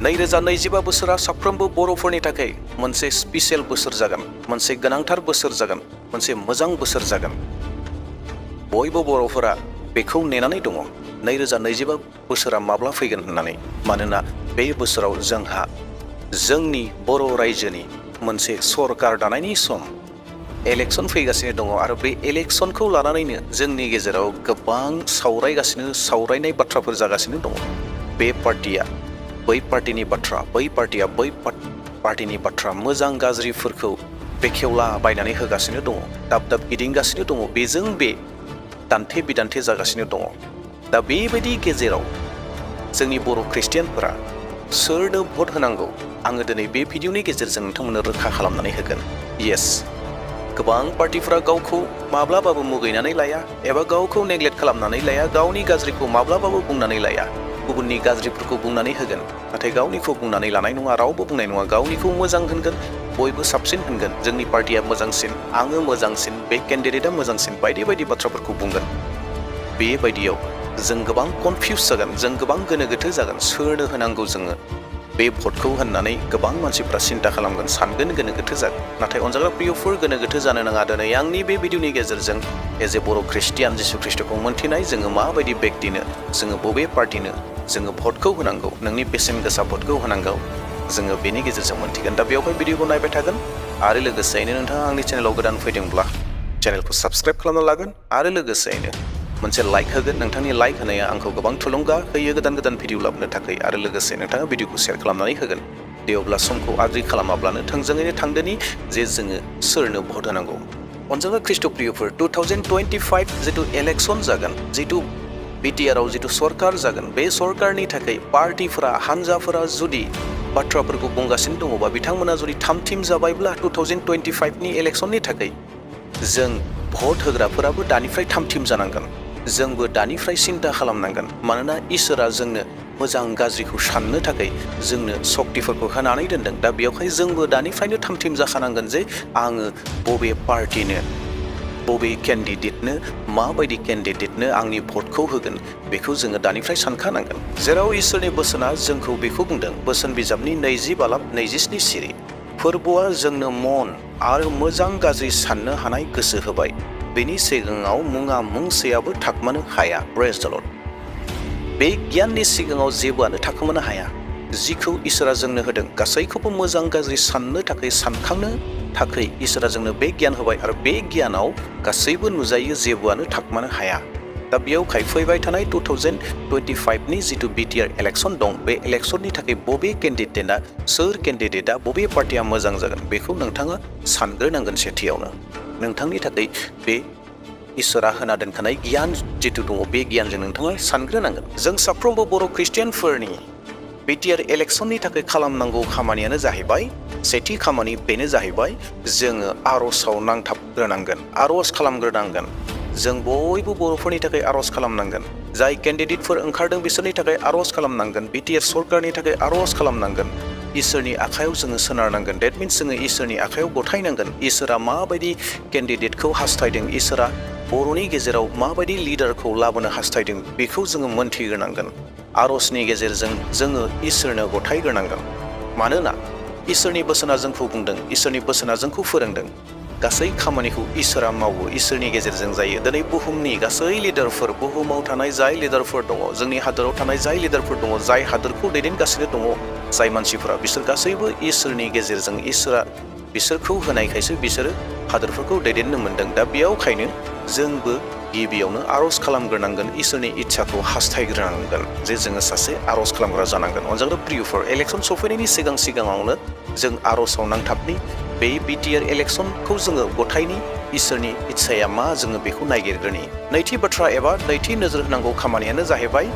2025 बोसोरा साफ्रोमबो बर'फोरनि थाखाय मोनसे स्पेशल बोसोर जागोन, मोनसे गोनांथार बोसोर जागोन, मोनसे मोजां बोसोर जागोन। बयबो बर'फोरा बेखौ नेनानै दङ 2025 बोसोरा माब्ला फैगोन होननानै। मानोना बे बोसोराव जोंहा जोंनि बर' रायजोनि मोनसे सरकार दानायनि सम, इलेक्सन फैगासिनो दङ आरो बे इलेक्सनखौ लानानैनो जोंनि गेजेराव गोबां सावरायनाय बाथ्राफोर जागासिनो दङ। बे पार्टिया बै पार्टिनि बाथ्रा, बै पार्टिया बै पार्टिनि बाथ्रा, मोजां गाज्रिफोरखौ बेखेवला बायनानै होगासिनो दङ, दाब दाब गिदिंगासिनो दङ। बेजों बे दान्थे बिदान्थे जागासिनो दङ। दा बेबायदि गेजेराव जोंनि बर' ख्रिस्टियानफोरा सोरनो भट होनांगौ, आङो दिनै बे भिडिअनि गेजेरजों नोंथांमोननो रोखा खालामनानै होगोन। येस, गोबां पार्टिफोरा गावखौ माब्लाबाबो मुगैनानै लाया एबा गावखौ नेग्लेक्ट खालामनानै लाया, गावनि गाज्रिखौ माब्लाबाबो बुंनानै लाया। गुबुननि गाज्रिफोरखौ बुंनानै होगोन, नाथाय गावनिखौ बुंनानै लानाय नङा, रावबो बुंनाय नङा। गावनिखौ मोजां होनगोन, बयबो साबसिन होनगोन, जोंनि पार्टिया मोजांसिन, आङो मोजांसिन, बे केन्डिडेटआ मोजांसिन, बायदि बायदि बाथ्राफोरखौ बुंगोन। बेबायदियाव जों गोबां कनफिउज जागोन, जों गोबां गोनो गोथो जागोन। सोरनो होनांगौ जोङो बे भटखौ होननानै गोबां मानसिफ्रा सिन्ता खालामगोन, सानगोन, गोनो गोथो जागोन। नाथाय अनजाग्रा प्रियफोर, गोनो गोथो जानो नाङा। दिनै आंनि बे भिडिअनि गेजेरजों एज ए बर' ख्रिस्टियान जिसु ख्रिस्ट'खौ मोन्थिनाय जोङो माबायदि व्यक्तिनो, जोङो बबे पार्टिनो जोङो भटखौ होनांगौ, नोंनि बेसेन गोसा भटखौ होनांगौ, जोङो बेनि गेजेरजों मोन्थिगोन। दा बेवहाय भिडिअखौ नायबाय थागोन आरो लोगोसेयैनो नोंथाङा आंनि चेनेलाव गोदान फैदोंब्ला चेनेलखौ साबस्क्राइब खालामना लागोन आरो लोगोसेयैनो मोनसे लाइक होगोन। नोंथांनि लाइक होनाया आंखौ गोबां थुलुंगा होयो गोदान गोदान भिडिअ लाबोनो थाखाय। आरो लोगोसे नोंथाङा भिडिअखौ शेयार खालामनानै होगोन। दे अब्ला समखौ आद्रि खालामाब्लानो थोंजोङैनो थांदोनि जे जोङो सोरनो भट होनांगौ। अनजाग्रा ख्रिस्ट' प्रियफोर, 2025 जिथु इलेक्सन जागोन, जिथु BTR आव जिथु सरकार जागोन, बे सरकारनि थाखाय पार्टिफोरा, हानजाफोरा जुदि बाथ्राफोरखौ बुंगासिनो दङबा, बिथांमोना जुदि थामथिम जाबायब्ला 2025 नि इलेक्सननि थाखाय जों भट होग्राफोराबो दानिफ्राय थामथिम जानांगोन। जोंबो दानिफ्राय सिन्ता खालामनांगोन। मानोना इसोरा जोंनो मोजां गाज्रिखौ साननो थाखाय जोंनो सक्तिफोरखौ होनानै दोनदों। दा बेयावहाय जोंबो दानिफ्रायनो थामथिम जाखानांगोन जे आङो बबे पार्टिनो, बबे केन्डिडेटनो, माबायदि केन्डिडेटनो आंनि भटखौ होगोन, बेखौ जोङो दानिफ्राय सानखानांगोन। जेराव इसोरनि बोसोना जोंखौ बेखौ बुंदों, बोसोन बिजाबनि 20:27 सिरि, फोरबोआ जोंनो मन आरो मोजां गाज्रि साननो हानाय गोसो होबाय। बेनि सिगाङाव मुङा मुंसेयाबो थाखोमानो हाया। प्रेज द लर्ड। बे गियाननि सिगाङाव जेबोआनो थाखोमानो हाया। जिखौ इसोरा जोंनो होदों, गासैखौबो मोजां गाज्रि साननो थाखाय, सानखांनो थाखाय इसोरा जोंनो बे गियान होबाय आरो बे गियानाव गासैबो नुजायो, जेबोआनो थाखोमानो हाया। दा बेयावहाय फैबाय थानाय 2025 नि जिथु BTR इलेक्सन दं, बे इलेक्सननि थाखाय बबे केन्डिडेटआ, सोर केन्डिडेटआ, बबे पार्टिया मोजां जागोन, बेखौ नोंथाङा सानग्रोनांगोन। सेथियावनो नोंथांनि थाखाय बे इसोरा होना दोनखानाय गियान जिथु दङ, बे गियानजों नोंथाङा सानग्रोनांगोन। जों साफ्रोमबो बर' ख्रिस्टियानफोरनि BTR इलेक्सननि थाखाय खालामनांगौ खामानियानो जाहैबाय, सेथि खामानि बेनो जाहैबाय, जोङो आर'जआव नांथाबग्रोनांगोन, आर'ज खालामग्रोनांगोन। जों बयबो बर'फोरनि थाखाय आर'ज खालामनांगोन। जाय केन्डिडेटफोर ओंखारदों बिसोरनि थाखाय आर'ज खालामनांगोन। BTR सरकारनि थाखाय आर'ज खालामनांगोन। इसोरनि आखायाव जोङो सोनारनांगोन। डेट मिन्स जोङो इसोरनि आखायाव गथायनांगोन। इसोरा माबायदि केन्डिडेटखौ हास्थायदों, इसोरा बर'नि गेजेराव माबायदि लिडारखौ लाबोनो हास्थायदों, बेखौ जोङो मोन्थिग्रोनांगोन। आर'जनि गेजेरजों जोङो इसोरनो गथायग्रोनांगोन। मानोना इसोरनि बोसोना जोंखौ बुंदों, इसोरनि बोसोना जोंखौ फोरोंदों। गासै खामानिखौ इसोरा मावो, इसोरनि गेजेरजों जायो। दिनै बुहुमनि गासै लिडारफोर, बुहुमाव थानाय जाय लिडारफोर दङ, जोंनि हादोराव थानाय जाय लिडारफोर दङ, जाय हादोरखौ दैदेनगासिनो दङ, जाय मानसिफोरा, बिसोर गासैबो इसोरनि गेजेरजों, इसोरा बिसोरखौ होनायखायसो बिसोरो हादोरफोरखौ दैदेननो मोन्दों। दा बेयावखायनो जोंबो गिबियावनो आर'ज खालामग्रोनांगोन, इसोरनि इच्छाखौ हास्थायग्रोनांगोन जे जोङो सासे आर'ज खालामग्रा जानांगोन। अनजाग्रा प्रियफोर, इलेक्सन सफैनायनि सिगाङावनो जों आर'जआव नांथाबनि, बे BTR इलेक्सनखौ जोङो गथायनि, इसोरनि इच्छाया मा जोङो बेखौ नायगिरग्रोनि। नैथि बाथ्रा एबा नैथि नोजोर होनांगौ खामानियानो जाहैबाय,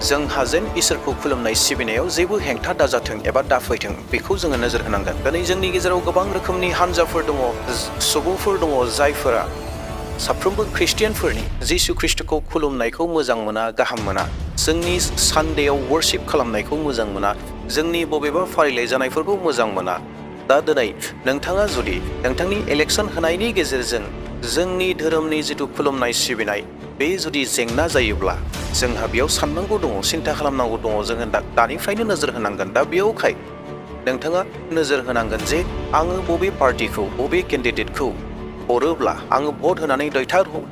जोंहा जेन इसोरखौ खुलुमनाय सिबिनायाव जेबो हेंथा दाजाथों एबा दाफैथों, बेखौ जोङो नोजोर होनांगोन। दिनै जोंनि गेजेराव गोबां रोखोमनि हानजाफोर दङ, सुबुंफोर दङ, जायफोरा साफ्रोमबो ख्रिस्टियानफोरनि जिसु ख्रिस्ट'खौ खुलुमनायखौ मोजां मोना, गाहाम मोना। जोंनि सानडेयाव वर्शिप खालामनायखौ मोजां मोना, जोंनि बबेबा फारिलाइ जानायफोरखौ मोजां मोना। दा दिनै नोंथाङा जुदि नोंथांनि इलेक्सन होनायनि गेजेरजों जोंनि धोरोमनि जिथु खुलुमनाय सिबिनाय, बे जुदि जेंना जायोब्ला जोंहा बेयाव साननांगौ दङ, सिन्था खालामनांगौ दङ, जोङो दानिफ्रायनो नोजोर होनांगोन। दा बेयावखाय नोंथाङा नोजोर होनांगोन जे आङो बबे पार्टिखौ, बबे केन्डिडेटखौ हरोब्ला, आङो भट होनानै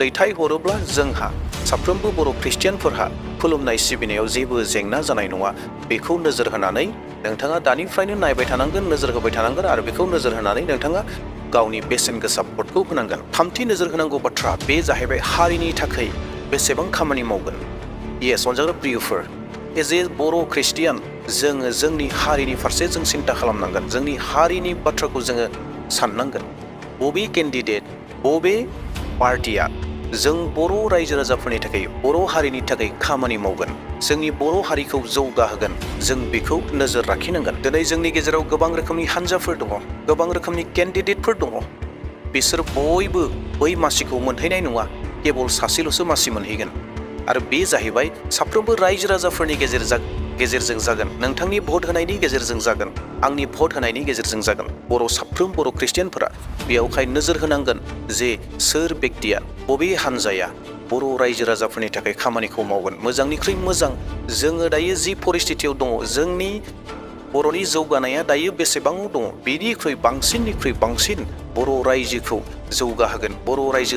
दैथायहरोब्ला जोंहा साफ्रोमबो बर' ख्रिस्टियानफोरहा खुलुमनाय सिबिनायाव जेबो जेंना जानाय नङा, बेखौ नोजोर होनानै नोंथाङा दानिफ्रायनो नायबाय थानांगोन, नोजोर होबाय थानांगोन आरो बेखौ नोजोर होनानै नोंथाङा गावनि बेसेन गोसा भटखौ होनांगोन। थामथि नोजोर होनांगौ बाथ्रा बे जाहैबाय हारिनि थाखाय बेसेबां खामानि मावगोन। येस अनजाग्रा प्रियफोर, एज ए बर' ख्रिस्टियान जोङो जोंनि हारिनि फारसे जों सिन्था खालामनांगोन, जोंनि हारिनि बाथ्राखौ जोङो साननांगोन। बबे केन्डिडेट, बबे पार्टिया जों बर' रायजो राजाफोरनि थाखाय, बर' हारिनि थाखाय खामानि मावगोन, जोंनि बर' हारिखौ जौगाहोगोन, जों बेखौ नोजोर लाखिनांगोन। दिनै जोंनि गेजेराव गोबां रोखोमनि हान्जाफोर दङ, गोबां रोखोमनि केन्डिडेटफोर दङ। बिसोर बयबो बै मासिखौ मोनहैनाय नङा, केबल सासेल'सो मासि मोनहैगोन। आरो बे जाहैबाय साफ्रोमबो रायजो राजाफोरनि गेजेरजों जागोन, नोंथांनि भट होनायनि गेजेरजों जागोन, आंनि भट होनायनि गेजेरजों जागोन। साफ्रोम बर' ख्रिस्टियानफोरा बेयावहाय नोजोर होनांगोन जे सोर बेक्तिया, बबे हान्जाया बर' रायजो राजाफोरनि थाखाय खामानिखौ मावगोन। मोजांनिख्रुइ मोजां जोङो दायो जि परिस्थितियाव दङ, जोंनि बर'नि जौगानाया दायो बेसेबाङाव दङ, बेनिख्रुइ बांसिननिख्रुइ बांसिन बर' रायजोखौ जौगाहोगोन, बर' रायजो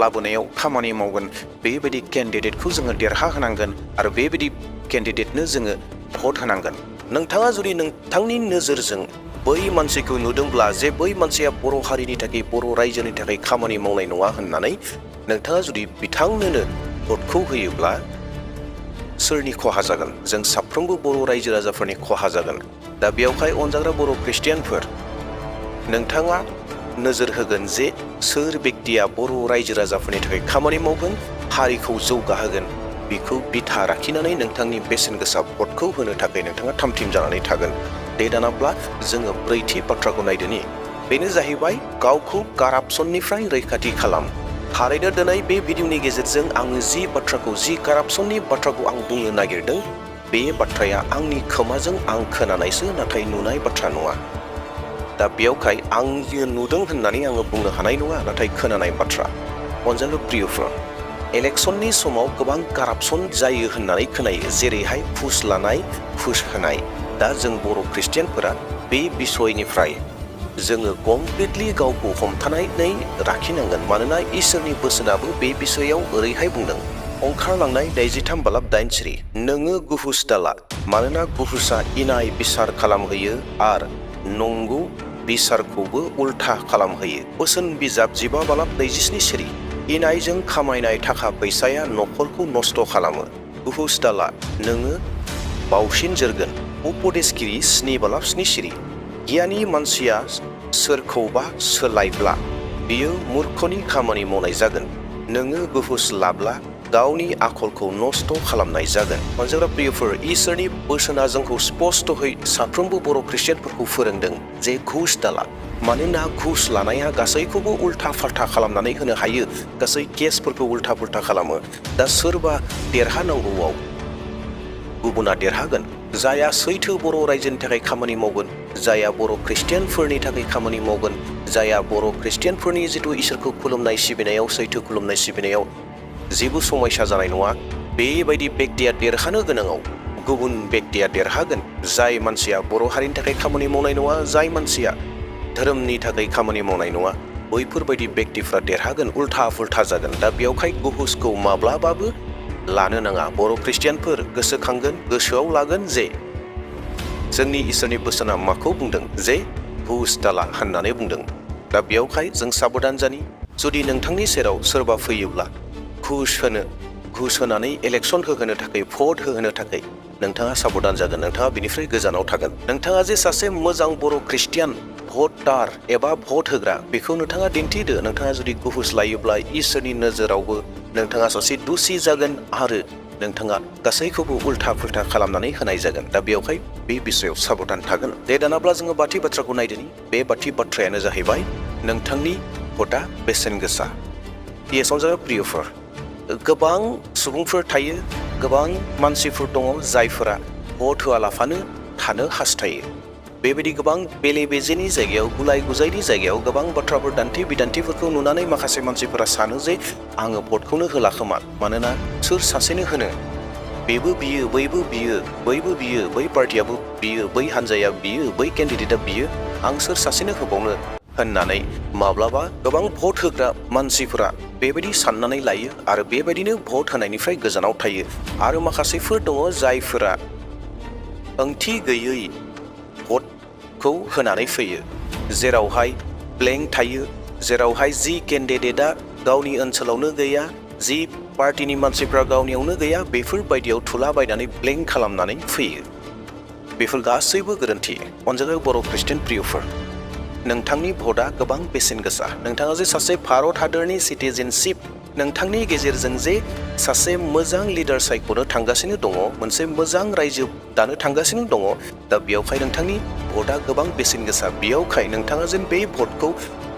लाबोनायाव खामानि मावगोन, बेबायदि केन्डिडेटखौ जोङो देरहाहोनांगोन आरो बेबायदि केन्डिडेटनो जोङो भट होनांगोन। नोंथाङा जुदि नोंथांनि नोजोरजों बै मानसिखौ नुदोंब्ला जे बै मानसिया बर' हारिनि थाखाय, बर' रायजोनि थाखाय खामानि मावनाय नङा होननानै नोंथाङा जुदि बिथांनोनो भटखौ होयोब्ला सोरनि खहा जागोन? जों साफ्रोमबो बर' रायजो राजाफोरनि खहा जागोन। दा बेयावहाय अनजाग्रा बर' ख्रिस्टियानफोर, नोंथाङा नोजोर होगोन जे सोर बेक्तिया बर' रायजो राजाफोरनि थाखाय खामानि मावगोन, हारिखौ जौगाहोगोन, बेखौ बिथा लाखिनानै नोंथांनि बेसेन गोसा भटखौ होनो थाखाय नोंथाङा थामथिम जानानै थागोन। दे दानाब्ला जोङो ब्रैथि बाथ्राखौ नायदोनि, बेनो जाहैबाय गावखौ कारापसननिफ्राय रैखाथि खालाम। थारैनो दिनै बे भिडिअनि गेजेरजों आङो जि कारापसननि बाथ्राखौ आं बुंनो नागिरदों, बे बाथ्राया आंनि खोमाजों आं खोनानायसो, नाथाय नुनाय बाथ्रा नङा। दा बेयावहाय आंनो नुदों होननानै आङो बुंनो हानाय नङा, नाथाय खोनानाय बाथ्रा। अनजालु प्रियफोर, इलेक्सननि समाव गोबां कारापसन जायो होननानै खोनायो, जेरैहाय घुस लानाय, घुस होनाय। दा जों बर' ख्रिस्टियानफोरा बे बिसयनिफ्राय जोङो कमप्लिटलि गावखौ हमथानानै लाखिनांगोन, मानोना इसोरनि बोसोनाबो बे बिसयाव ओरैहाय बुंदों, ओंखारलांनाय 43:3, नोङो घुस दाला, मानोना घुसआ इनाय बिसार खालामहोयो आरो नंगौ बिसारखौबो उल्था खालामहोयो। बोसोन बिजाब 15:27, इनायजों खामायनाय थाखा फैसाया न'खरखौ नस्थ' खालामो। घुस दाला, नोङो बावसिन जोरगोन। उपदेशगिरि 7:7, गियानि मानसिया सोरखौबा सोलायब्ला बियो मूर्खनि खामानि मावनाय जागोन, नोङो घुस लाब्ला गावनि आखलखौ नस्थ' खालामनाय जागोन। अनजाग्रा प्रियफोर, इसोरनि बोसोना जोंखौ स्पष्टयै साफ्रोमबो बर' ख्रिस्टियानफोरखौ फोरोंदों जे घुस दाला, मानोना घुस लानाया गासैखौबो उल्था फाल्था खालामनानै होनो हायो, गासै केसफोरखौ उल्था पुल्था खालामो। दा सोरबा देरहानांगौआव गुबुना देरहागोन, जाया सैथो बर' रायजोनि थाखाय खामानि मावगोन, जाया बर' ख्रिस्टियानफोरनि थाखाय खामानि मावगोन, जाया बर' ख्रिस्टियानफोरनि जिथु इसोरखौ खुलुमनाय सिबिनायाव, सैथो खुलुमनाय सिबिनायाव जेबो समयसा जानाय नङा, बेबायदि बेक्तिया देरहानो गोनाङाव गुबुन बेक्तिया देरहागोन। जाय मानसिया बर' हारिनि थाखाय खामानि मावनाय नङा, जाय मानसिया धोरोमनि थाखाय खामानि मावनाय नङा, बैफोरबायदि बेक्तिफ्रा देरहागोन, उल्था फुल्था जागोन। दा बेयावहाय घुसखौ माब्लाबाबो लानो नाङा। बर' ख्रिस्टियानफोर गोसोखांगोन, गोसोआव लागोन जे जोंनि इसोरनि बोसोना माखौ बुंदों, जे घुस दाला होननानै बुंदों। दा बेयावहाय जों साबधान जानि, जुदि नोंथांनि सेराव सोरबा फैयोब्ला घुस होनानै इलेक्सन होहोनो थाखाय, भट होहोनो थाखाय नोंथाङा साबधान जागोन, नोंथाङा बिनिफ्राय गोजानाव थागोन। नोंथाङा जे सासे मोजां बर' ख्रिस्टियान भटार एबा भट होग्रा, बेखौ नोंथाङा दिन्थिदो। नोंथाङा जुदि घुस लायोब्ला इसोरनि नोजोरावबो नोंथाङा सासे दुसि जागोन आरो नोंथाङा गासैखौबो उल्था फुल्था खालामनानै होनाय जागोन। दा बेयावहाय बे बिसयाव साबधान थागोन। दे दानाब्ला जोङो बाथि बाथ्राखौ नायदोनि, बे बाथि बाथ्रायानो जाहैबाय नोंथांनि भटआ बेसेन गोसा। अनजाग्रा प्रियफोर, गोबां सुबुंफोर थायो, गोबां मानसिफोर दङ जायफोरा भट होआलाफानो थानो हास्थायो। बेबायदि गोबां बेले बेजेनि जायगायाव गुलाय गुजायनि जायगायाव गोबां बाथ्राफोर दान्थे बिदान्थिफोरखौ नुनानै माखासे मानसिफोरा सानो जे आङो भटखौनो होला खोमा मानोना सोर सासेनो होनो बेबो बियो बैबो बियो बैबो बियो बै पार्टियाबो बियो बै हान्जाया बियो बै केन्डिडेटआ बियो आं सोर सासेनो होबावनो होननानै माब्लाबा गोबां भट होग्रा मानसिफोरा बेबायदि साननानै लायो आरो बेबायदिनो भट होनायनिफ्राय गोजानाव थायो आरो माखासेफोर दङ जायफोरा ओंथि गैयै भटखौ होनानै फैयो जेरावहाय ब्लेंक थायो जेरावहाय जि केन्डिडेटआ गावनि ओनसोलावनो गैया जि पार्टिनि मानसिफ्रा गावनियावनो गैया बेफोरबायदियाव थुलाबायनानै ब्लेंक खालामनानै फैयो बेफोर गासैबो गोरोन्थि अनजाथाव बर' ख्रिस्टियान प्रियफोर नोंथांनि भटआ गोबां बेसेन गोसा नोंथाङा जे सासे भारत हादरनि सिटिजेनशिप नोंथांनि गेजेरजों जे सासे मोजां लिडार सायख'नो थांगासिनो दङ मोनसे मोजां रायजो दानो थांगासिनो दङ दा बेयावहाय नोंथांनि भटआ गोबां बेसेन गोसा बेयावहाय नोंथाङा जे बे भटखौ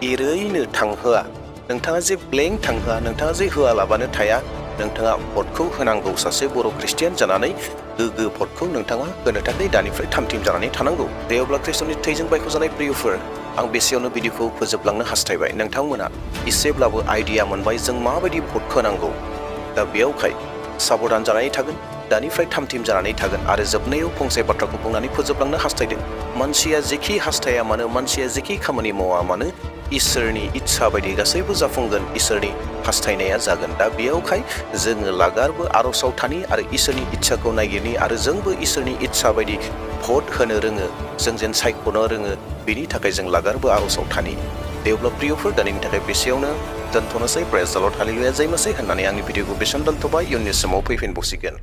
एरैनो थांहोआ नोंथाङा जे ब्लेंक थांहोआ नोंथाङा जे होआलाबानो थाया नोंथाङा भटखौ होनांगौ सासे बर' ख्रिस्टियान जानानै गोग्गो भटखौ नोंथाङा होनो थाखाय दानिफ्राय थामथिम जानानै थानांगौ दे अब्ला ख्रिस्ट'नि थैजों बायख'जानाय प्रियफोर आं बेसेयावनो भिडिअखौ फोजोबलांनो हास्थायबाय नोंथांमोना एसेब्लाबो आइडिया मोनबाय जों माबायदि भट होनांगौ दा बेयावहाय साबधान जानानै थागोन दानिफ्राय थामथिम जानानै थागोन आरो जोबनायाव फंसे बाथ्राखौ बुंनानै फोजोबलांनो हास्थायदों मानसिया जेखि हास्थाया मानो मानसिया जेखि खामानि मावा मानो इसोरनि इच्छा बायदि गासैबो जाफुंगोन इसोरनि हास्थायनाया जागोन दा बेयावहाय जोङो लागारबो आर'जाव थानि आरो इसोरनि इच्छाखौ नागिरनि आरो जोंबो इसोरनि इच्छा बायदि भट होनो रोङो जों जेन सायख'नो रोङो बेनि थाखाय जों लागारबो आर'जाव थानि दे अब्ला प्रियफोर दिनैनि थाखाय बेसेयावनो दोनथ'नोसै प्रेज द लर्ड हालेलुया जय मसीह होननानै आंनि भिडिअखौ बेसेबां दोनथ'बाय इयुननि समाव फैफिनबावसिगोन